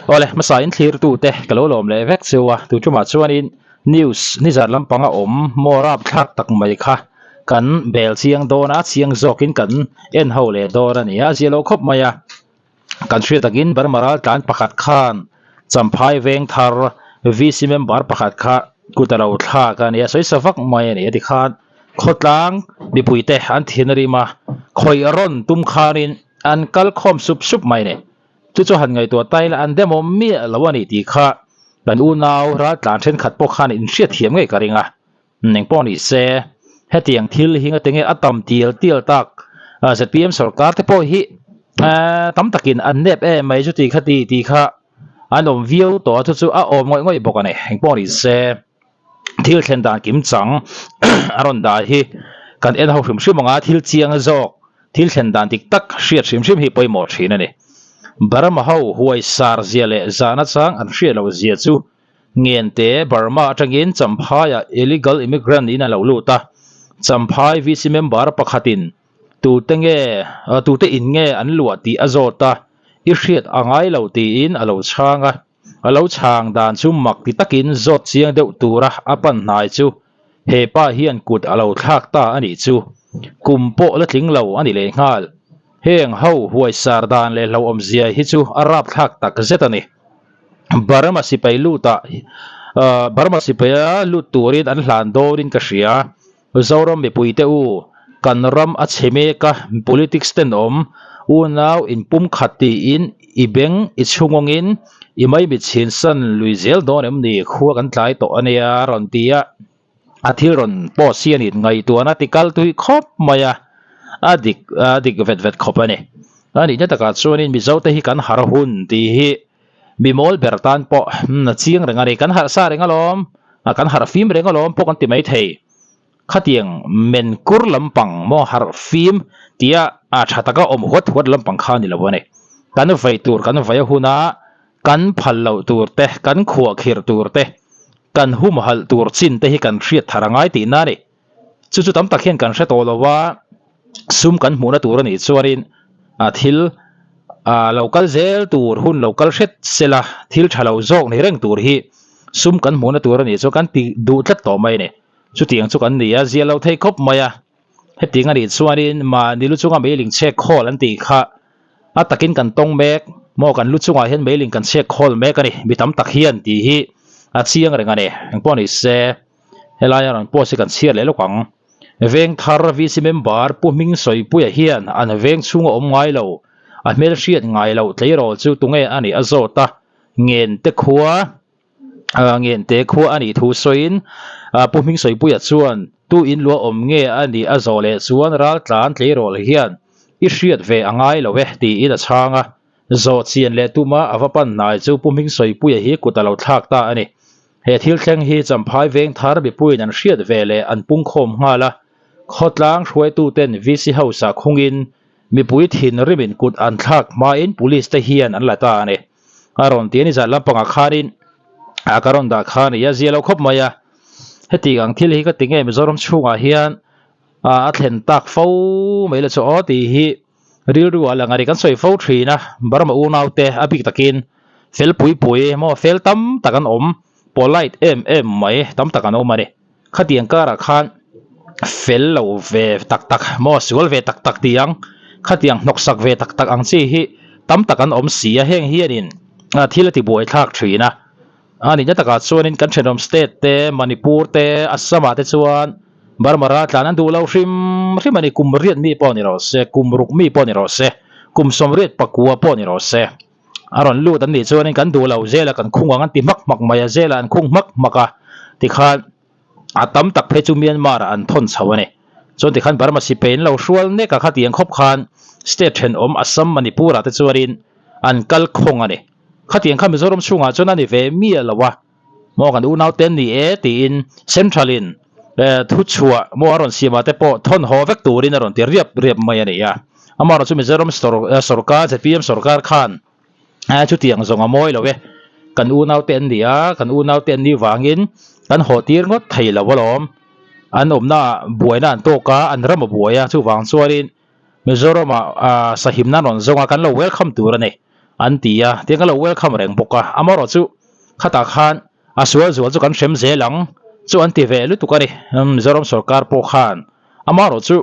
Awle hmasa in thlir tu te ka lo lawm leh vek cheu a tu tumah chuanin news nizat lampanga awm maw rapthlak tak mai kha kan bel chiang dawn a chiang zawkin kan en ho leh dawn a ni a zia lo khawp mai a kan hriat takin Burma ral tlan pakhat khan Champhai veng thar VC member pakhat kha kut a lo thlak a ni a sawi sa vak mai a ni a tikhan khawtlang mipui te an thin a rim a khawih rawn tum khanin an kal khawm sup sup mai a ni. Chu chu han ngaihtuah ta ila an demawm miah lo a ni tih kha kan unau raltlan thenkhat pawh khan inhriat thiam ngei ka ring a. Engpawh ni se, hetiang thil hi ngate nge a tam tial tial tak zpm sorkar te pawh hi tam takin an nep em mai chuti kha ti tih kha an awm viau tawh a, chu chu a awm ngawih ngawih bawk a ni. Engpawh ni se, thil thlen dan kim chang a rawn dah hi kan en ho hrim hrim ang a, thil chiang zawk Thil thlen dan dik tak hriat hrim hrim hi pawimawh thin a ni. Burma ho huai sar zia leh zahna chang an hriat loh zia chu Ngente Burma atangin Champhaiah illegal immigrant in a lo lut a, Champhai VC member pakhatin tute nge tute in nge an luah tih a zawt a, i hriat a ngai lo tiin a lo chhang a. A lo chhang dan chu mak ti takin zawt chiang deuh tura a pan hnai chu he pa hian kut a lo thlak ta a nih chu. Kum pawh la tling lo a ni lehnghal. Heng ho huaisar dan leh hlauhawmzia hi chu a rapthlak tak zet a ni. Burma sipai lutah Burma sipaia lut turin an hlan dawnin ka hria. Zoram mipuite u, kan ram a chhe mek a, politics tenawm, unau inpumkhat tiin i beng i chhungawngin i maimit chhinsan lui zel dawn em ni, khua kan tlai tawh a nia rawn ti a, a thil rawn post hi a ni ngaihtuahna ti kal tui khawp mai a, a dik a dik vet vet khawp a ni. A nihna takah chuanin Mizote hi kan harh hun tih hi Mi mawl ber tan pawh a chiang reng a ni. Kan harh sa reng alawm, kan harh fim reng alawm pawh kan ti mai thei. Khatiang men kur lampang maw harh fim tia a tha taka awm huat huat lampang kha a ni lo a ni. Kan vei tur kan vei a huna kan phal loh tur te, kan khuah khirh tur te, kan humhalh tur chin te hi kan hriat thar a ngai tihna a ni. Chu chu tam tak hian kan hre tawh lo a, sum kan hmuhna tur a nih chuanin a thil ah lo kal zel tur hun lo kal hret sela thil tha lo zawk ni reng tur hi sum kan hmuhna tur a nih chuan kan ti duh tlat tawh mai a ni. Chutiang chu kan ni a, zia lo thei khawp mai a. Hetiang a nih chuanin mahni lu chunga meiling chhek khawl an tih kha a takin kan tawng mek maw kan lu chungah hian meiling kan chhek khawl mek a ni, mi tam tak hian tih hi a chiang reng a ni. Engpawh ni se. Helaia rawn post hi kan chhiar leh lawk ang. Veng thar VC member Pu Hming Sawipuia hian an veng chhunga awm ngai lo, a hmel hriat ngai loh tleirawl chu tunge a nih a zawt a, Ngente khua Ngente khua a nih thu sawiin Pu Hming Sawipuia chuan tu in lua awm nge a nih a zawh leh chuan raltlan tleirawl hian i hriat ve a ngai lo e tiin a chhang a, zawh chian leh tuma a va pan hnai chu Pu Hming Sawipuia hi kut a lo thlak ta a ni. He thil thleng hi Champhai Vengthar mipuiin an hriat ve leh an pungkhawm nghal a, khawtlang hruaituten VC House ah khungin mipui thinrimin kut an thlak hmain Police te hian an la ta a ni. A rawn ti a ni zan lampangah khanin a ka rawn dah kha a ni a, zia lo khawp mai a. Heti ang thil hi ka ti nge Mizoram chhungah hian a thlen tak fo mai la chu aw tih hi Rilru a lang a ni. Kan sawi fo thin a, Burma unaute a bik takin fel pui pui emaw fel tam tak an awm, polite em em mai tam tak an awm a ni. Khatiang karah khan fel lo ve tak tak maw sual ve tak tak tih ang, khatiang hnawksak ve tak tak ang chi hi tam tak an awm si a, heng hianin thil a tibuai thlak thin a. A nihna takah chuanin kan thenawm state te, Manipur te, Assam ah te chuan Burma raltlan an duh lo hrim hrim a ni. Kum riat mi pawh ni rawh se, kum ruk mi pawh ni rawh se, kum sawmriat pakua pawh ni rawh se. A rawn lut an nih chuanin kan duh lo zela kan khung ang an ti hmak hmak mai a, zela an khung hmak hmak a tikhan a tam tak phei chu Myanmar ah an thawn chho a ni. Chuan tikhan Burma sipai an lo hrual nek a khatiang khawp khan state thenawm Assam, Manipur ah te chuanin an kal khawng a ni. Khatiang kha Mizoram chhungah chuan a ni ve miah lo a, maw kan unau te an ni e tiin Central in thu chhuah maw a rawn siam ah te pawh thawn haw vek turin a rawn ti riap riap mai a ni a. Amaherawhchu chu Mizoram sorkar zpm sorkar khan chutiang zawng a mawi lo e, kan unau te an ni a, kan unau te an nih vangin kan haw tir ngawt thei lo alawm, an awmna ah buaina an tawk a, an ram a buai a, chuvang chuanin Mizoram ah sahimna an rawn zawng a, kan lo welcome tur a ni. an ti a, tiang ka lo welcome reng bawk a, amaherawh chu khatah khan a sual zual chu kan hrem zel ang chu an ti ve lutuk a ni, Mizoram sorkar pawh khan amaherawh chu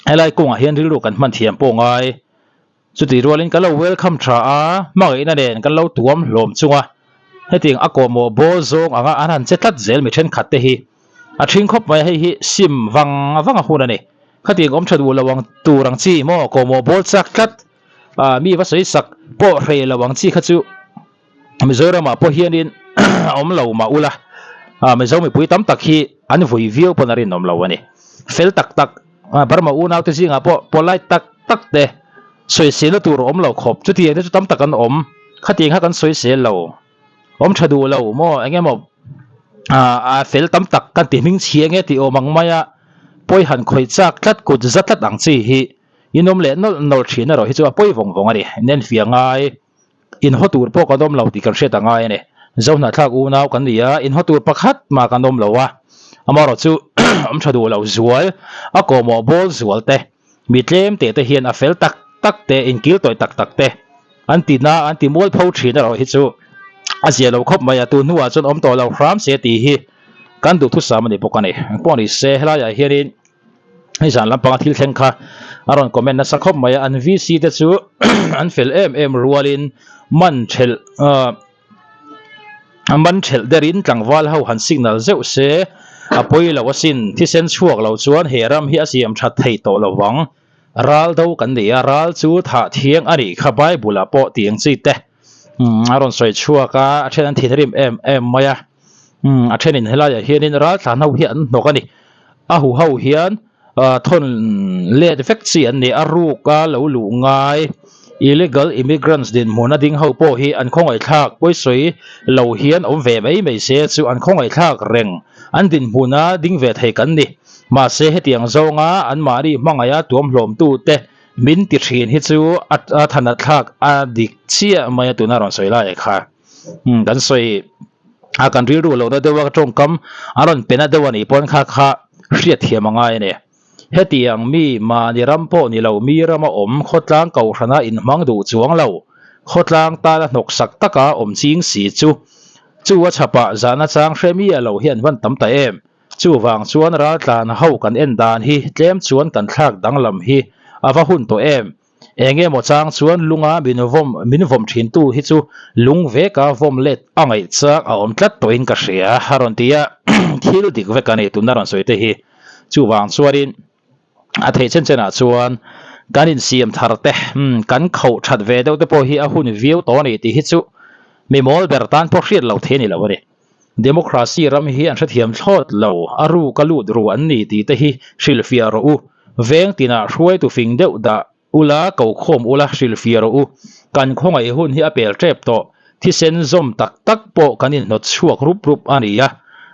helai kawngah hian rilru kan hman thiam pawh ngai. Chutih rualin kan lo welcome tha a, hmangaihna nen kan lo tuam hlawm chung a, hetiang a kawhmawh bawl zawng anga an han che tlat zel mi thenkhat te hi a thing khawp mai a, hei hi sim vang vang a hun a ni. Khatiang awm tha duh lo ang tur ang chi maw kawhmawh bawl chak tlat a, mi va sawi sak pawh hreh lo ang chi kha chu Mizoramah pawh hianin a awm lo mah ula, Mizo mipui tam tak hi an vui viau pawn a rinawm lo a ni. Fel tak tak Burma unaute zingah pawh polite tak tak te sawiselna tur a awm lo khawp. Chutiang te chu tam tak an awm. Khatiang kha kan sawisel lo. Awm tha duh lo maw eng emaw a fel tam tak kan ti hming chhia nge tih awm ang maia pawi han khawih chak tlat kut za tlat ang chi hi in awm leh nawlh nawlh thin erawh hi chu a pawi vawng vawng a ni. Inenfiah ngai inhaw tur pawh kan awm lo tih kan hriat a ngai a ni. Zohnahthlak unau kan ni a, inhaw tur pakhat mah kan awm lo a, amaherawh chu awm tha duh lo zual, a kawhmawh bawl zual te, mi tlem teh te hian a fel tak tak te, inkil tawih tak tak te an ti na, an ti mual pho thin erawh hi chu a zia lo khawp mai a, tun hnuah chuan awm tawh lo hram se tih hi kan duhthusam a ni bawk a ni. Engpawh ni se helaiah hianin Hei zan lampanga thil thleng kha a rawn comment nasa khawp mai a, an VC te chu an fel em em rualin man thelh ah man thelh derin tlangval ho han signal zeuh se a pawi lo asin, thisen chhuak lo chuan he ram hi a siam that thei tawh lo vang, ral do kan ni a, ral chu thah thiang a nih kha Bible ah pawh tih ang chi te a rawn sawi chhuak a, a then an thinrim em em mai a. Umm a thenin helaiah hianin raltlan ho hi an hnawk a ni. A hu ho hian thawn let vek chi an ni. A ruka lo luh ngai illegal immigrants dinhmun a ding ho pawh hi an khawngaihthlak pawisawi lo hian awm ve mai mai se chu an khawngaihthlak reng. An dinhmuna ding ve thei kan ni. Mahse hetiang zawnga anmahni hmangaiha tuamhlawmtu te min ti thin hi chu a thanathlak a dik chiah mai a tuna rawn sawi lai kha. Umm kan sawi a kan rilru lohna deuh a tawngkam a rawn pe na deuh a nih pawn kha kha hriat thiam a ngai a ni. Hetiang mi mahni ram pawh ni lo mi rama awm khawtlang kohhrana inhmang duh chuang lo khawtlang tana hnawksak taka awm ching si chu chu a chhapah zahna chang hre miah lo hi an van tam ta em. Chuvang chuan raltlan ho kan en dan hi tlem chuan kan thlak danglam hi a va hun tawh em. Eng emaw chang chuan lunga min vawm min vawm thintu hi chu lung veka vawm let a ngaih chak a awm tlat tawhin ka hria a rawn ti a, thil dik vek a ni tuna rawn sawi te hi. Chuvang chuanin a theih chen chenah chuan kan insiam thar te, kan khauh that ve deuh te pawh hi a hun viau tawh a ni tih hi chu mi mawl ber tan pawh hriat loh thei a ni lo a ni. Democracy ram hi an hrethiam thlawt lo, a ruk a lut ru an ni tih te hi hrilhfiah rawh u. Veng tinah hruaitu fing deuh dah ula, kokhawm ula hrilhfiah rawh u. Kan khawngaih hun hi a pel tep tawh, thisen zawm tak tak pawh kan inhnawt chhuak rup rup a ni a,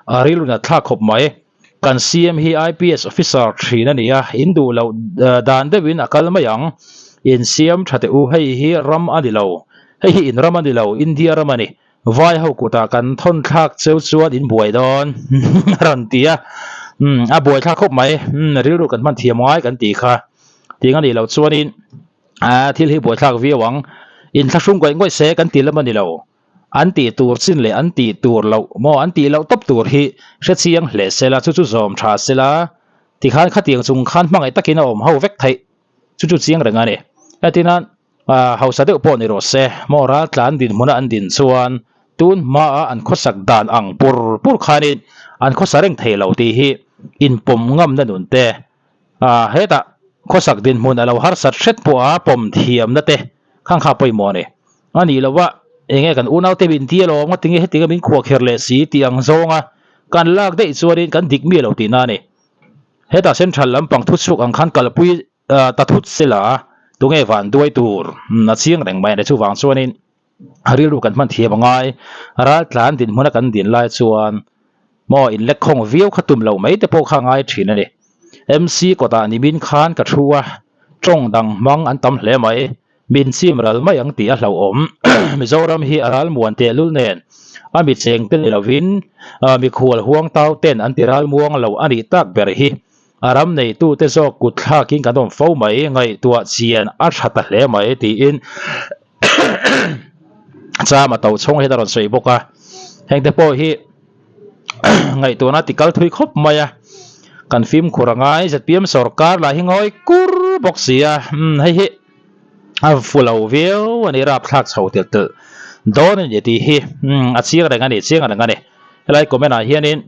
a rilru nat thlak khawp mai. Kan CM hi IPS officer thin a ni a, in duh loh dan deuhin a kal mai ang. In siam tha teh u, hei hi ram a ni lo, hei hi in ram a ni lo, India ram a ni. Vai ho kutah kan thawn thlak cheu chuan in buai dawn a rawn ti a, umm a buai thlak khawp mai, umm rilru kan hman thiam ngai kan tih kha tih ang a nih loh chuanin aa thil hi buai thlak viau ang, inthlahrung ngawih ngawih se kan ti lam a ni lo, an tih tur chin leh an tih tur loh maw an tih loh tawp tur hi hre chiang hle sela chu chu zawm tha sela tikhan khatiang chung khan hmangaih takin a awm ho vek theih chu chu chiang reng a ni. Hetiang nan. Hausa deuh pawh ni rawh se, maw raltlan dinhmuna an din chuan tun hmaa an khawsak dan ang pur pur khanin an khawsa reng thei lo tih hi inpawm ngamna nun te, hetah khawsak dinhmun a lo harsat hret pawha pawm thiamna te khang kha pawimawh a ni. A nih loha enge kan unaute min ti alawm nga tinge heti nga min khuahkher leh si tih ang zawnga kan lak daih chuanin kan dik miah lo tihna a ni. Hetah central lampang thuchhuk ang khan kalpui Ta thut sela tunge van duai tur a chiang reng mai a ni. Chuvang chuanin rilru kan hman thiam a ngai. Raltlan dinhmuna kan din lai chuan maw inlek khawng viau kha tum loh mai te pawh kha a ngai thin a ni. MC kawtah nimin khan ka thu a, tawng dang hmang an tam hle mai. Min chim ral mai ang tih a hlauhawm. Mizoram hi a ral muan tehlul nen a mi cheng te ni lovin mikhual huang tau ten an ti ral muang lo a nih tak ber hi. A ram neitute zawk kut thlakin kan awm fo mai, ngaihtuah chian a tha ta hle mai tiin Chama to chhung hian a rawn sawi bawk a heng te pawh hi ngaihtuahna ti kal thui khawp mai a kan fimkhur a ngai zpm sawrkar lah hi ngawi kur bawk si a umm hei hi a fu lo viau a ni rapthlak chho telh telh dawn a ni tih hi umm a chiang reng a ni chiang reng a ni helai comment ah hianin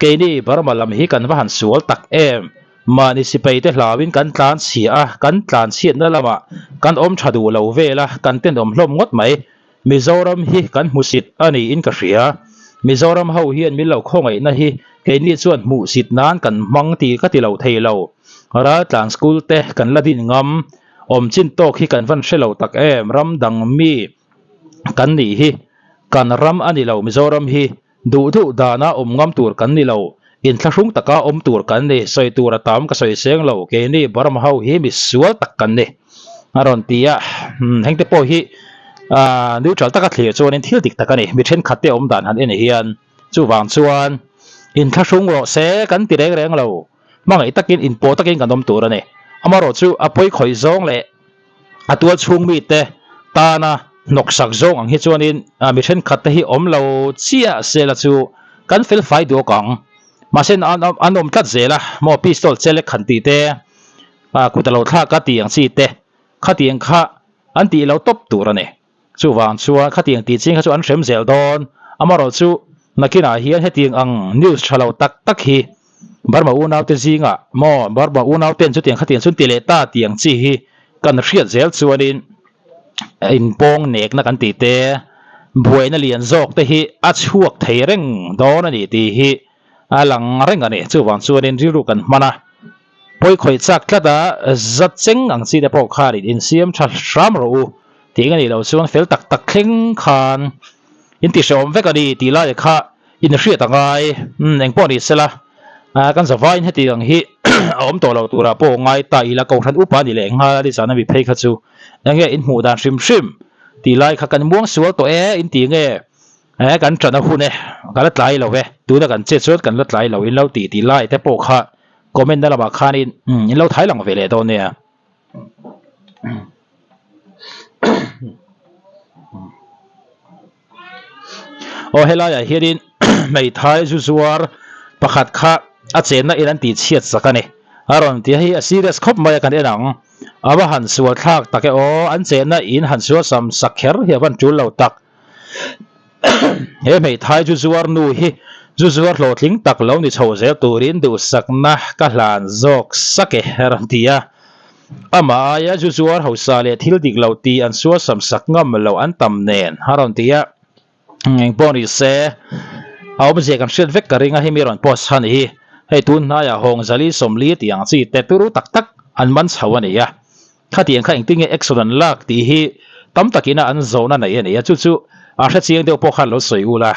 keini Burma lam hi kan va han sual tak em. Mahni sipai te hlauin kan tlan chhia a, kan tlan chhiatna lamah kan awm tha duh lo vel a, kan tenawm hlawm ngawt mai. Mizoram hi kan hmusit a niin ka hria. Mizoram ho hian min lo khawngaihna hi keini chuan hmuhsit nan kan hmang tih ka ti lo thei lo. Raltlan school te kan la din ngam awm chin tawk hi kan van hre lo tak em, ram dang mi kan nih hi kan ram a ni lo Mizoram hi. Duh duh dana awm ngam tur kan ni lo, inthlahrung taka awm tur kan ni, sawi tur a tam ka sawi seng lo, keini Burma ho hi mi sual tak kan ni a rawn ti a, hengte pawh hi neutral taka thlir chuanin thil dik tak a ni, mi thenkhat te awm dan han en hian chuvang chuan inthlahrung rawh se kan ti reng reng lo, hmangaih takin inpawh takin kan awm tur a ni, amaherawhchu a pawi khawih zawng leh. A tual chhung mite tana hnawksak zawng ang hi chuanin mi thenkhat te hi awm lo chiah sela chu kan fel fai duak ang. Mahse an awm tlat zel a, maw pistol chelek han tih te, kut a lo thlak a tih ang chi te, khatiang kha an tih lo tawp tur a ni. Chuvang chuan khatiang tih ching kha chu an hrem zel dawn. Amaherawh chu nakinah hian hetiang ang news tha lo tak tak hi Burma unaute zingah maw Burma unauten chutiang khatiang chu an ti leh ta tih ang chi hi kan hriat zel chuanin inpawng nekna kan tih te buaina lian zawk te hi a chhuak thei reng dawn a ni tih hi a lang reng a ni. Chuvang chuanin rilru kan hman a. Pawi khawih chak tlat a, zat cheng ang chi te pawh khan in insiam tha hram rawh u tih a nih loh chuan fel tak tak thleng khan in ti hrehawm vek a ni tih lai kha in hriat a ngai. Umm engpawh ni sela kan zavaiin heti ang hi a awm tawh lo turah pawh ngai ta ila kohhran upa ni leh nghal a ni zan a mi phei kha chu enge in hmuh dan hrim hrim tih lai kha kan muang sual tawh e in ti nge He kan ṭan a hun e, ka la tlai lo e, tuna kan chet chuan kan la tlai lo in lo tih tih lai te pawh kha comment na lamah khanin in lo thai lang ve leh dawn nia. Aw helaiah hianin hmeithai zu zuar pakhat kha a chenna in an tih chhiat sak a ni. A rawn ti a hei a serious khawp mai a kan en ang. A va han sual thlak tak e aw, an chenna in han sual sam sak kher hi a van tul lo tak. He hmeithai zu zuar nu hi zu zuar hlawhtling tak lo ni chho zel turin duhsakna ka hlan zawk sak e a rawn ti a. Amah aia zu zuar hausa leh thil dik lo tih an sualsam sak ngam lo an tam nen a rawn ti a. Engpawh ni se a awmzia kan hriat vek ka ring a hemi rawn post chhan hi hei tun hnaiah hawng zali sawmli tih ang chi te turu tak tak an man chho a ni a. Khatiang kha engtin nge action an lak tih hi tam takina an zawhna nei a ni a, chu chu a hrechiang deuh pawh khan lo sawi ul a,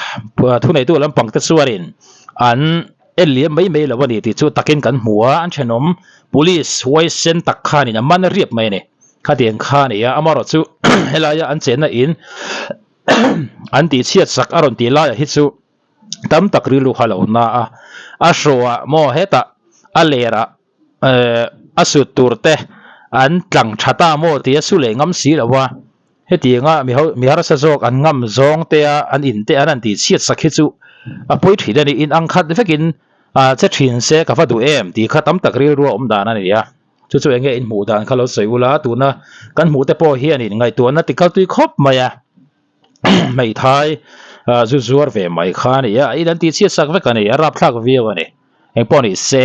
thuneitu lampang te chuanin an en liam mai mai lo a ni tih chu takin kan hmu a, an thenawm police huaisen tak khanin a man riap mai a ni. Khatiang kha a ni a, amaherawh chu helaia an chenna in an tihchhiat sak a rawn tih laiah hi chu tam tak rilru kha a lo na a, a hrawhah maw hetah a lerah eh a sut tur te an tlang tha ta maw tih a su leh ngam si lo a, hetianga mi ho mi harsa zawk an ngam zawng te a an in te an han tih chhiat sak hi chu a pawi thin a ni, in ang khat vekin ah che thin se ka va duh em tih kha tam tak rilru a awm dan a ni a, chu chu enge in hmuh dan kha lo sawi ula tuna kan hmuh te pawh hian in ngaihtuahna ti kal tui khawp mai a. Hmeithai zu zuar ve mai kha a ni a, in an tih chhiat sak vek a ni, a rapthlak viau a ni. Engpawh ni se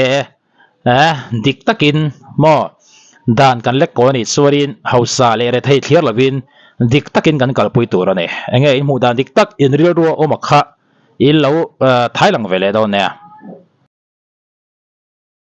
eh dik takin maw dan kan lek kawl a nih chuanin hausa leh rethei thliar lovin dik takin kan kalpui tur a ni. Enge in hmuh dan dik tak in rilru a awm a kha in lo thai lang ve leh dawn nia.